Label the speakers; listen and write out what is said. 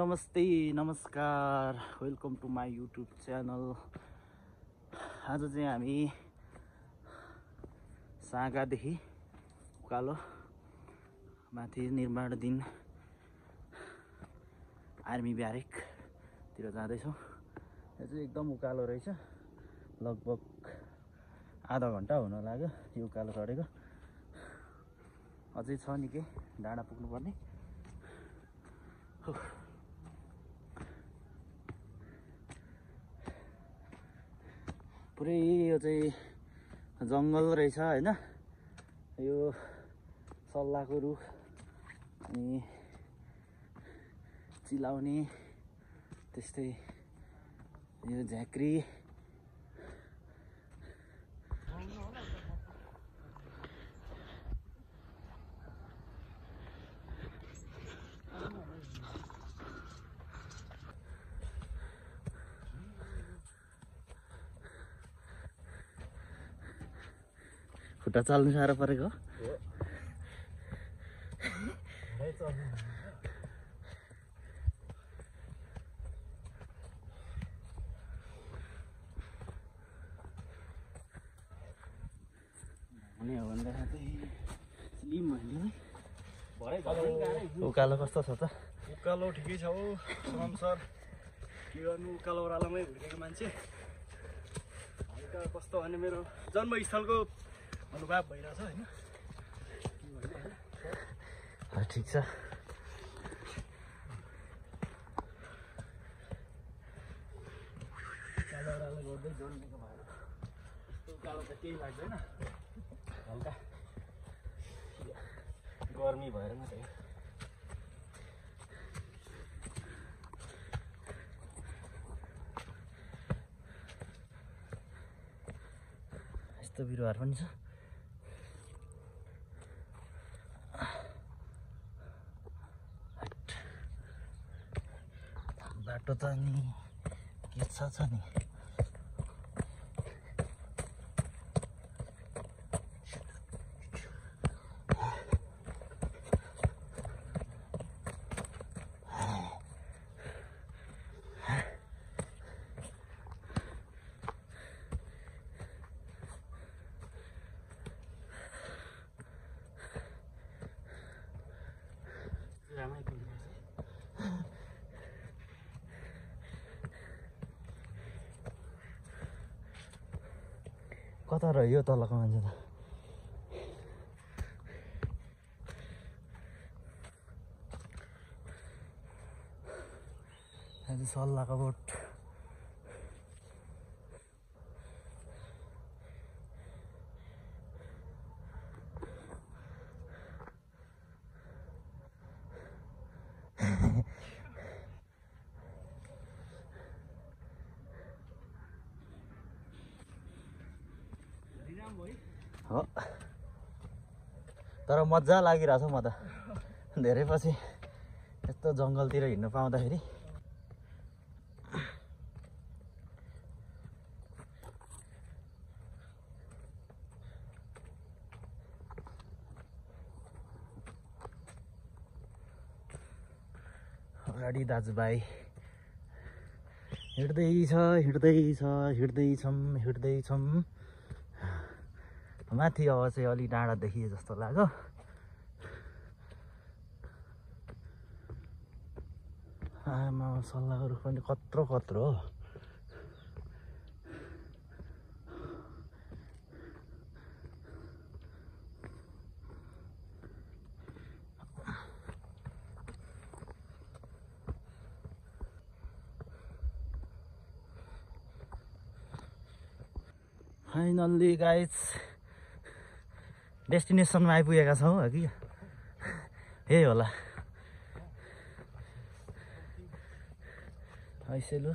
Speaker 1: नमस्ते नमस्कार welcome to my YouTube channel. आज चाहिँ हामी सागादेखि उकालो माथि निर्माणधीन आर्मी ब्यारेकतिर जाँदैछौँ। यो चाहिँ एकदम उकालो रहेछ, लगभग आधा घन्टा हुन लाग्यो यो उकालो चढेको। अझै छ निकै डाँडा पुग्नुपर्ने। पुरै यो चाहिँ जङ्गल रहेछ हैन। यो सल्लाहको रुख अनि चिलाउने, त्यस्तै यो झाँक्री, खुट्टा चाल्नु साह्रो परेको। उकालो कस्तो छ त?
Speaker 2: उकालो ठिकै छ हो सलाम सर। के गर्नु, उकालो ओह्रालोमै हुर्केको मान्छे। हल्का कस्तो भने मेरो जन्मस्थलको अनुभव भइरहेछ होइन।
Speaker 1: ठिक छ।
Speaker 2: उकालो ओह्रालो गर्दै जन्मेको भएर यस्तो उकालो त केही लाग्दैन। हल्का गर्मी भएर मात्रै।
Speaker 1: यस्तो बिरुवाहरू पनि छ। बाटो त नि के छ नि। कता रह्यो तलको मान्छे त? आज सल्लाहको बोट। हो तर मजा लागिरहेछ म त धेरै पछि यस्तो जङ्गलतिर हिँड्न पाउँदाखेरि। अगाडि दाजुभाइ हिँड्दैछौँ। माथि अब चाहिँ अलि डाँडा देखिए जस्तो लाग्यो। आमा सल्लाहको रुख पनि कत्रो हो। फाइनल्ली गाइज डेस्टिनेसनमा आइपुगेका छौँ कि यही होला। हैसेलु